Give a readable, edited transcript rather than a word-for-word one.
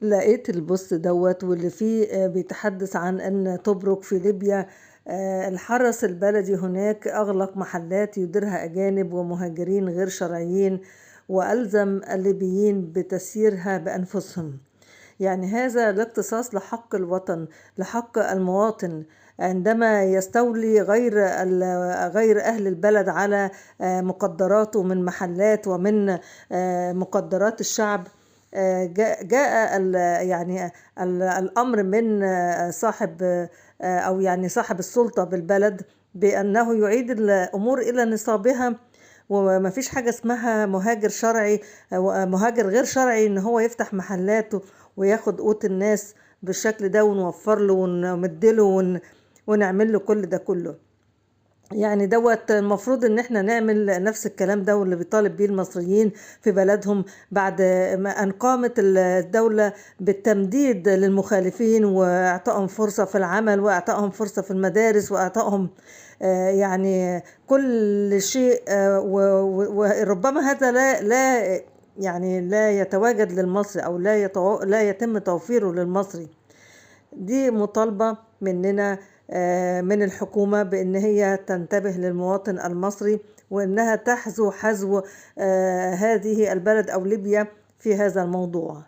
لقيت البوست دوت واللي فيه بيتحدث عن أن طبرق في ليبيا الحرس البلدي هناك أغلق محلات يديرها أجانب ومهاجرين غير شرعيين، وألزم الليبيين بتسييرها بأنفسهم. يعني هذا الاقتصاص لحق الوطن، لحق المواطن، عندما يستولي غير أهل البلد على مقدراته من محلات ومن مقدرات الشعب. جاء يعني الأمر من صاحب أو يعني صاحب السلطة بالبلد بأنه يعيد الأمور إلى نصابها، وما فيش حاجة اسمها مهاجر شرعي أو مهاجر غير شرعي إن هو يفتح محلاته وياخد قوت الناس بالشكل ده، ونوفر له ونمدله ونعمل له كل ده كله. يعني دوت المفروض ان احنا نعمل نفس الكلام ده واللي بيطالب بيه المصريين في بلدهم بعد ما ان قامت الدولة بالتمديد للمخالفين واعطائهم فرصة في العمل واعطائهم فرصة في المدارس واعطائهم يعني كل شيء، وربما هذا لا يعني لا يتواجد للمصري او لا يتم توفيره للمصري. دي مطالبة مننا من الحكومة بأن هي تنتبه للمواطن المصري وأنها تحذو حذو هذه البلد أو ليبيا في هذا الموضوع.